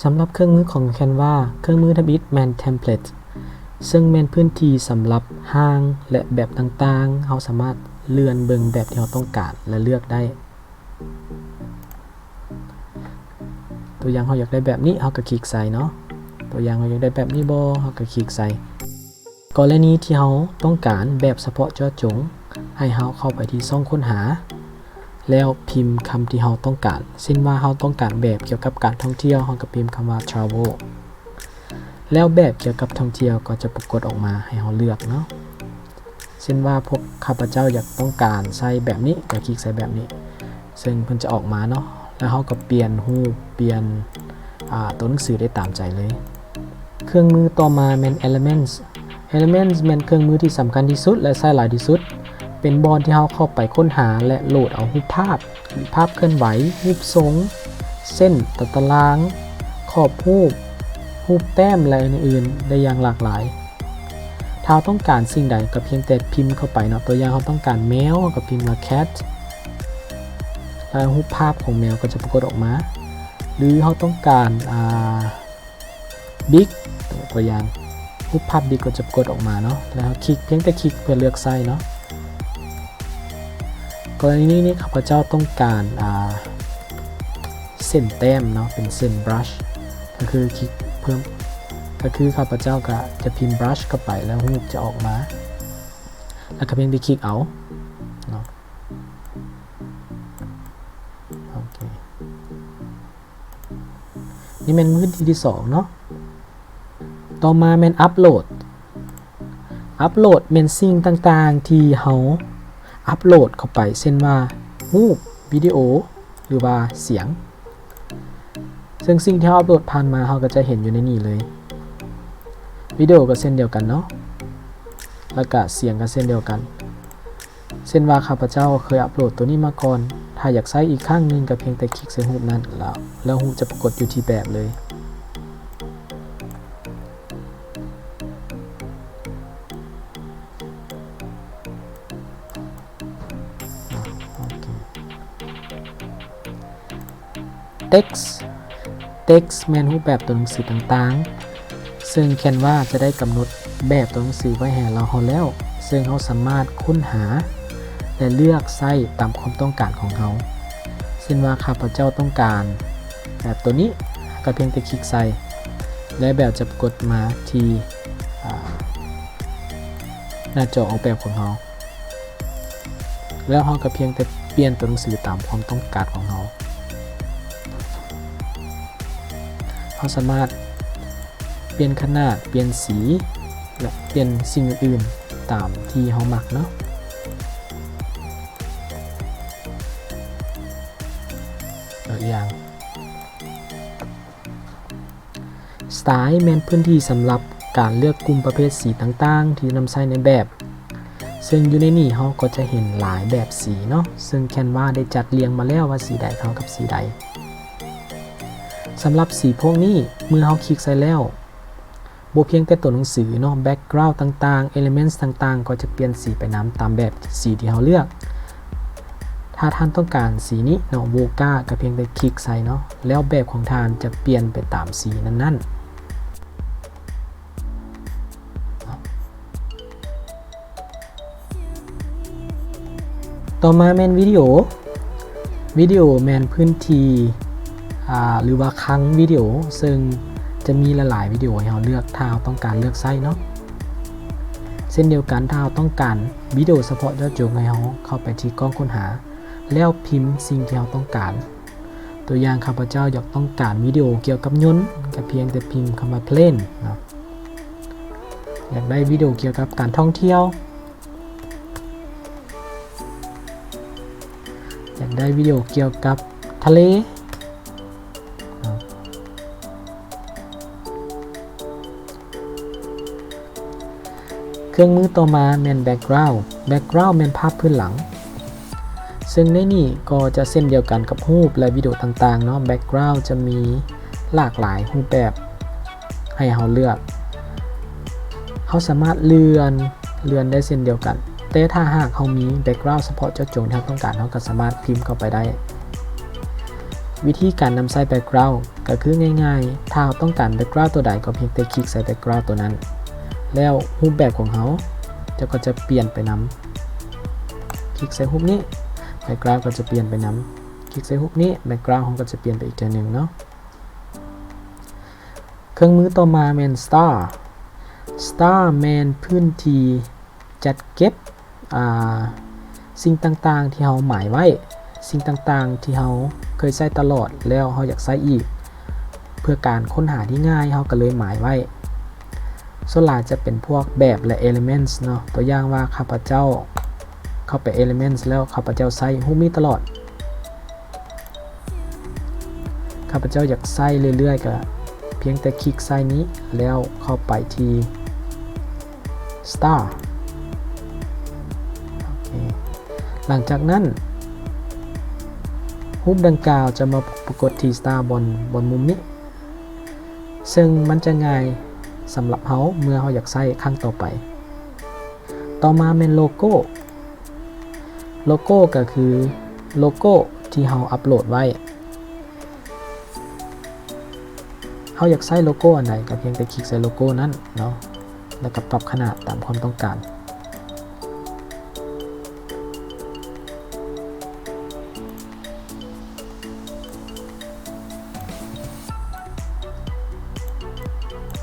ສຳລັບເຄື່ອງມືຂອງ Canva ເຄື່ອງມືທຳອິດແມ່ນ Template ເຊິ່ງແມ່ນພື້ນທີ່ສຳລັບຮ່າງ ແລະ ແບບຕ່າງໆ. ເຮົາສາມາດເລື່ອນເບິ່ງແບບທີ່ເຮົາຕ້ອງການ ແລະ ເລືອກໄດ້. ຕົວຢ່າງເຮົາຢາກໄດ້ແບບນີ້ ເຮົາກໍຄລິກໃສ່ເນາະ. ຕົວຢ່າງເຮົາຢາກໄດ້ແບບນີ້ບໍ່ ເຮົາກໍຄລິກໃສ່. ກໍລະນີທີ່ເຮົາຕ້ອງການແບບສະເພາະເຈາະຈົງ ໃຫ້ເຮົາເຂົ້າໄປທີ່ຊ່ອງຄົ້ນຫາ ແລ້ວພິມຄຳທີ່ເຮົາຕ້ອງການ. ເຊັ່ນວ່າເຮົາຕ້ອງການແບບກ່ຽວກັບການທ່ອງທ່ຽວ ເຮົາກໍພິມຄຳວ່າ Travel ແລ້ວແບບກ່ຽວກັບທ່ອງທ່ຽວກໍຈະປາກົດອອກມາໃຫ້ເຮົາເລືອກເນາະ. ເຊັ່ນວ່າພວກຂ້າພະເຈົ້າຢາກຕ້ອງການໃສ່ແບບນີ້ ກໍຄລິກໃສ່ແບບນີ້ ເຊິ່ງເພິ່ນຈະອອກມາເນາະ ແລ້ວເຮົາກໍປ່ຽນຮູບ ປ່ຽນ ອາ ຕົວໜັງສືໄດ້ຕາມໃຈເລີຍ. ເຄື່ອງມືຕໍ່ມາແມ່ນ Elements. Elements ແມ່ນເຄື່ອງມືທີ່ສຳຄັນທີ່ສຸດ ແລະ ໃຊ້ຫຼາຍທີ່ສຸດ. ເປັນບ່ອນທີ່ເຮົາເຂົ້າໄປຄົ້ນຫາ ແລະ ໂຫຼດເອົາຮູບພາບ, ຮູບພາບເຄື່ອນໄຫວ, ຮູບຊົງ, ເສັ້ນ, ຕາຕະລາງ, ຂອບຮູບ, ຮູບແຕ້ມ ແລະ ອື່ນໆ ໄດ້ຢ່າງຫຼາກຫຼາຍ. ຖ້າເຮົາຕ້ອງການສິ່ງໃດກໍພຽງແຕ່ພິມເຂົ້າໄປເນາະ. ຕົວຢ່າງເຮົາຕ້ອງການແມວ ເຮົາກໍພິມວ່າ cat ແລ້ວຮູບພາບຂອງແມວກໍຈະປາກົດອອກມາ. ຫຼືເຮົາຕ້ອງການ ອາ big ຕົວຢ່າງຮູບພາບ big ກໍຈະປາກົດອອກມາເນາະ ແລ້ວເຮົາຄລິກ ພຽງແຕ່ຄລິກເພື່ອເລືອກໃຊ້ເນາະ. ກໍລະນີນີ້ຂ້າພະເຈົ້າຕ້ອງການ ອາ ເສັ້ນແຕ້ມເນາະ ເປັນເສັ້ນ brush ກໍຄືຄລິກເພີ່ມ ກໍຄືຂ້າພະເຈົ້າກໍຈະພິມ brush ເຂົ້າໄປ ແລ້ວຮູບຈະອອກມາ ແລ້ວກໍພຽງແຕ່ຄລິກເອົາເນາະ. ໂອເຄ ນີ້ແມ່ນພື້ນທີ່ທີສອງເນາະ. ຕໍ່ມາແມ່ນ upload. Upload ແມ່ນສິ່ງຕ່າງໆທີ່ເຮົາອັບໂຫຼດເຂົ້າໄປ ເຊັ່ນວ່າ ຮູບ, ວິດີໂອ ຫຼືວ່າສຽງ. ເຊິ່ງສິ່ງທີ່ເຮົາອັບໂຫຼດຜ່ານມາ ເຮົາກໍຈະເຫັນຢູ່ໃນນີ້ເລີຍ. ວິດີໂອກໍເຊັ່ນດຽວກັນເນາະ ແລ້ວກະສຽງກໍເຊັ່ນດຽວກັນ. ເຊັ່ນວ່າຂ້າພະເຈົ້າເຄີຍອັບໂຫຼດຕົວນີ້ມາກ່ອນ, ຖ້າຢາກໃຊ້ອີກຄັ້ງໜຶ່ງກໍພຽງແຕ່ຄລິກໃສ່ຮູບນັ້ນ ແລ້ວ ແລ້ວຮູບຈະປາກົດຢູ່ທີ່ແບບເລີຍ. ອ່າ ໂອເຄ. Text. Text ແມ່ນຮູບແບບຕົວໜັງສືຕ່າງໆ ເຊິ່ງ Canva ຈະໄດ້ກຳນົດແບບຕົວໜັງສືໄວ້ໃຫ້ເຮົາແລ້ວ ເຊິ່ງເຮົາສາມາດຄົ້ນຫາ ແລະ ເລືອກໃຊ້ຕາມຄວາມຕ້ອງການຂອງເຮົາ. ເຊັ່ນວ່າຂ້າພະເຈົ້າຕ້ອງການແບບຕົວນີ້ ກໍພຽງແຕ່ຄລິກໃສ່ ແລະ ແບບຈະປາກົດມາທີ່ ອາ ໜ້າຈໍອອກແບບຂອງເຮົາ. ແລ້ວເຮົາກໍພຽງແຕ່ປ່ຽນຕົວໜັງສືຕາມຄວາມຕ້ອງການຂອງເຮົາ. ເຮົາສາມາດປ່ຽນຂະໜາດ, ປ່ຽນສີ ແລະ ປ່ຽນສິ່ງອື່ນໆຕາມທີ່ເຮົາມັກເນາະ. ຕົວຢ່າງ Style ແມ່ນພື້ນທີ່ສຳລັບການເລືອກກຸ່ມປະເພດສີຕ່າງໆທີ່ນຳໃຊ້ໃນແບບ, ເຊິ່ງຢູ່ໃນນີ້ເຮົາກໍຈະເຫັນຫຼາຍແບບສີເນາະ, ເຊິ່ງ Canva ໄດ້ຈັດລຽງມາແລ້ວວ່າສີໃດເຂົ້າກັບສີໃດ. ສຳລັບສີພວກນີ້ ເມື່ອເຮົາຄລິກໃສ່ແລ້ວ ບໍ່ພຽງແຕ່ຕົວໜັງສືເນາະ, background ຕ່າງໆ elements ຕ່າງໆ ກໍຈະປ່ຽນສີໄປນຳຕາມແບບສີທີ່ເຮົາເລືອກ. ຖ້າທ່ານຕ້ອງການສີນີ້ເນາະ Vodka ກໍພຽງແຕ່ຄລິກໃສ່ເນາະ ແລ້ວແບບຂອງທ່ານຈະປ່ຽນໄປຕາມສີນັ້ນໆ. ຕໍ່ມາແມ່ນວິດີໂອ. ວິດີໂອແມ່ນພື້ນທີ່ ອາ ຫຼືວ່າຄັງວິດີໂອ ເຊິ່ງຈະມີຫຼາຍໆວິດີໂອໃຫ້ເຮົາເລືອກ ຖ້າເຮົາຕ້ອງການເລືອກໃຊ້ເນາະ. ເຊັ່ນດຽວກັນ ຖ້າເຮົາຕ້ອງການວິດີໂອສະເພາະເຈາະຈົງ ໃຫ້ເຮົາເຂົ້າໄປທີ່ກ້ອງຄົ້ນຫາ ແລ້ວພິມສິ່ງທີ່ເຮົາຕ້ອງການ. ຕົວຢ່າງ ຂ້າພະເຈົ້າຢາກຕ້ອງການວິດີໂອກ່ຽວກັບຍົນ ກໍພຽງແຕ່ພິມຄຳວ່າ plane ເນາະ. ຢາກໄດ້ວິດີໂອກ່ຽວກັບການທ່ອງທ່ຽວ. ຢາກໄດ້ວິດີໂອກ່ຽວກັບທະເລເນາະ. ເຄື່ອງມືຕໍ່ມາແມ່ນ background. Background ແມ່ນພາບພື້ນຫຼັງ, ເຊິ່ງໃນນີ້ກໍຈະເຊັ່ນດຽວກັນກັບຮູບ ແລະ ວິດີໂອຕ່າງໆເນາະ. Background ຈະມີຫຼາກຫຼາຍຮູບແບບໃຫ້ເຮົາເລືອກ. ເຮົາສາມາດເລື່ອນ ເລື່ອນໄດ້ເຊັ່ນດຽວກັນ, ແຕ່ຖ້າຫາກເຮົາມີ background ສະເພາະເຈາະຈົງທີ່ເຮົາຕ້ອງການ, ເຮົາກໍສາມາດພິມເຂົ້າໄປໄດ້. ວິທີການນຳໃຊ້ background ກໍຄືງ່າຍໆ, ຖ້າເຮົາຕ້ອງການ background ຕົວໃດ ກໍພຽງແຕ່ຄລິກໃສ່ background ຕົວນັ້ນ ແລ້ວຮູບແບບຂອງເຮົາຈະ ກໍຈະປ່ຽນໄປນຳ. ຄລິກໃສ່ຮູບນີ້ background ກໍຈະປ່ຽນໄປນຳ, ຄລິກໃສ່ຮູບນີ້ background ເຮົາກໍຈະປ່ຽນໄປອີກເທື່ອໜຶ່ງເນາະ. ເຄື່ອງມືຕໍ່ມາແມ່ນ Star. Star ແມ່ນພື້ນທີ່ຈັດເກັບ ອ່າ ສິ່ງຕ່າງໆທີ່ເຮົາໝາຍໄວ້, ສິ່ງຕ່າງໆທີ່ເຮົາເຄີຍໃຊ້ຕະຫຼອດ ແລ້ວເຮົາຢາກໃຊ້ອີກ ເພື່ອການຄົ້ນຫາທີ່ງ່າຍ ເຮົາກໍເລີຍໝາຍໄວ້. ສ່ວນຫຼາຍຈະເປັນພວກແບບ ແລະ Elements ເນາະ. ຕົວຢ່າງວ່າ ຂ້າພະເຈົ້າເຂົ້າໄປ Elements ແລ້ວ ຂ້າພະເຈົ້າໃຊ້ຮູບນີ້ຕະຫຼອດ. ຂ້າພະເຈົ້າຢາກໃຊ້ເລື້ອຍໆ ກໍພຽງແຕ່ຄລິກໃສ່ນີ້ ແລ້ວເຂົ້າໄປທີ່ Star. ໂອເຄ ຫຼັງຈາກນັ້ນ ຮູບດັ່ງກ່າວຈະມາປາກົດທີ່ Star ບ່ອນ ບ່ອນມຸມນີ້ ເຊິ່ງມັນຈະງ່າຍສຳລັບເຮົາເມື່ອເຮົາຢາກໃຊ້ຄັ້ງຕໍ່ໄປ. ຕໍ່ມາແມ່ນໂລໂກ້. ໂລໂກ້ກໍຄືໂລໂກ້ທີ່ເຮົາອັບໂຫຼດໄວ້. ເຮົາຢາກໃຊ້ໂລໂກ້ອັນໃດ ກໍພຽງແຕ່ຄລິກໃສ່ໂລໂກ້ນັ້ນເນາະ ແລ້ວກໍປັບຂະໜາດຕາມຄວາມຕ້ອງການ.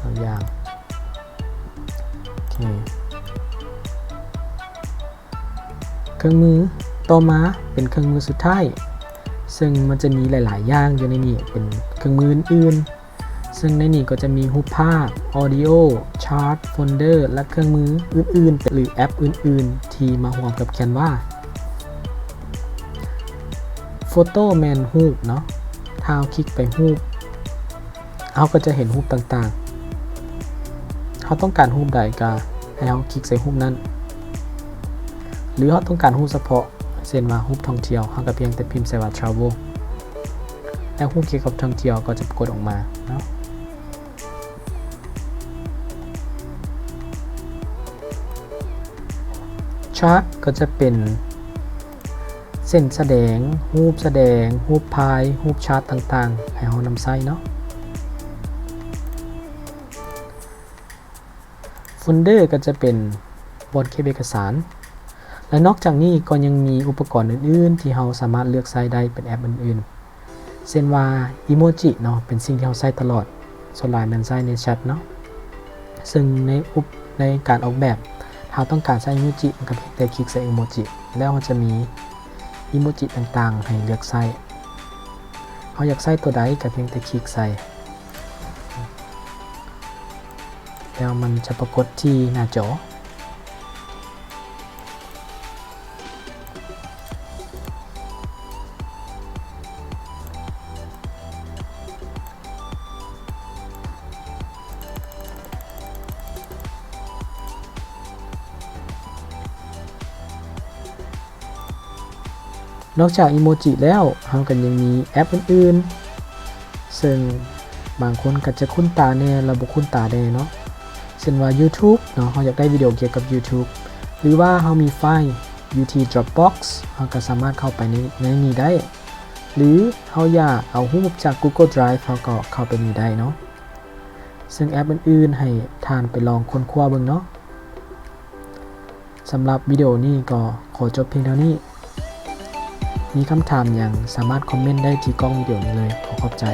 ຕົວຢ່າງ ໂອເຄ ເຄື່ອງມືຕໍ່ມາເປັນເຄື່ອງມືສຸດທ້າຍ ເຊິ່ງມັນຈະມີຫຼາຍໆຢ່າງຢູ່ໃນນີ້ ເປັນເຄື່ອງມືອື່ນໆ ເຊິ່ງໃນນີ້ກໍຈະມີຮູບພາບ, ອອດິໂອ, ຊາດ, ໂຟນເດີ ແລະ ເຄື່ອງມືອື່ນໆ ຫຼື ແອັບອື່ນໆ ທີ່ມາຮ່ວມກັບ Canva. ໂຟໂຕ້ແມ່ນຮູບເນາະ, ຖ້າເຮົາຄລິກໄປຮູບ ເຮົາກໍຈະເຫັນຮູບຕ່າງໆ. ເຮົາຕ້ອງການຮູບໃດກໍໃຫ້ເຮົາຄລິກໃສ່ຮູບນັ້ນ ຫຼືເຮົາຕ້ອງການຮູບສະເພາະ ເຊັ່ນວ່າຮູບທ່ອງທ່ຽວ ເຮົາກໍພຽງແຕ່ພິມໃສ່ວ່າ travel ແລ້ວຮູບກ່ຽວກັບທ່ອງທ່ຽວກໍຈະປາກົດອອກມາເນາະ. ຊາດກໍຈະເປັນເສັ້ນສະແດງ, ຮູບສະແດງ, ຮູບພາຍ, ຮູບຊາດຕ່າງໆ ໃຫ້ເຮົານຳໃຊ້ເນາະ. ໂຟນເດີກໍຈະເປັນບ່ອນເກັບເອກະສານ ແລະ ນອກຈາກນີ້ກໍຍັງມີອຸປະກອນອື່ນໆ ທີ່ເຮົາສາມາດເລືອກໃຊ້ໄດ້ເປັນແອັບອື່ນໆ ເຊັ່ນວ່າອີໂມຈິເນາະ ເປັນສິ່ງທີ່ເຮົາໃຊ້ຕະຫຼອດ ສ່ວນຫຼາຍແມ່ນໃຊ້ໃນແຊັດເນາະ ເຊິ່ງໃນອຸບ ໃນການອອກແບບ ຖ້າເຮົາຕ້ອງການໃຊ້ອີໂມຈິ ມັນກໍພຽງແຕ່ຄລິກໃສ່ອີໂມຈິ ແລ້ວເຮົາຈະມີອີໂມຈິຕ່າງໆໃຫ້ເລືອກໃຊ້. ເຮົາຢາກໃຊ້ຕົວໃດກໍພຽງແຕ່ຄລິກໃສ່ ແລ້ວມັນຈະປາກົດທີ່ໜ້າຈໍ. ນອກຈາກອີໂມຈິແລ້ວ ເຮົາກໍຍັງມີແອັບອື່ນໆ ເຊິ່ງບາງຄົນກໍຈະຄຸ້ນຕາແດ່ ແລະ ບໍ່ຄຸ້ນຕາແດ່ເນາະ ເຊັ່ນວ່າ YouTube ເນາະ ເຮົາຢາກໄດ້ວິດີໂອກ່ຽວກັບ YouTube ຫຼືວ່າເຮົາມີໄຟລ໌ ຢູ່ທີ່ Dropbox ເຮົາກໍສາມາດເຂົ້າໄປໃນ ໃນນີ້ໄດ້ ຫຼືເຮົາຢາກເອົາຮູບຈາກ Google Drive ເຮົາກໍເຂົ້າໄປນີ້ໄດ້ເນາະ ເຊິ່ງແອັບອື່ນໆ ໃຫ້ທ່ານໄປລອງຄົ້ນຄວ້າເບິ່ງເນາະ. ສຳລັບວິດີໂອນີ້ກໍຂໍຈົບພຽງເທົ່ານີ້. ມີຄຳຖາມຫຍັງສາມາດຄອມເມັນໄດ້ທີ່ກ້ອງວິດີໂອນີ້ເລີຍ. ຂໍຂອບໃຈ.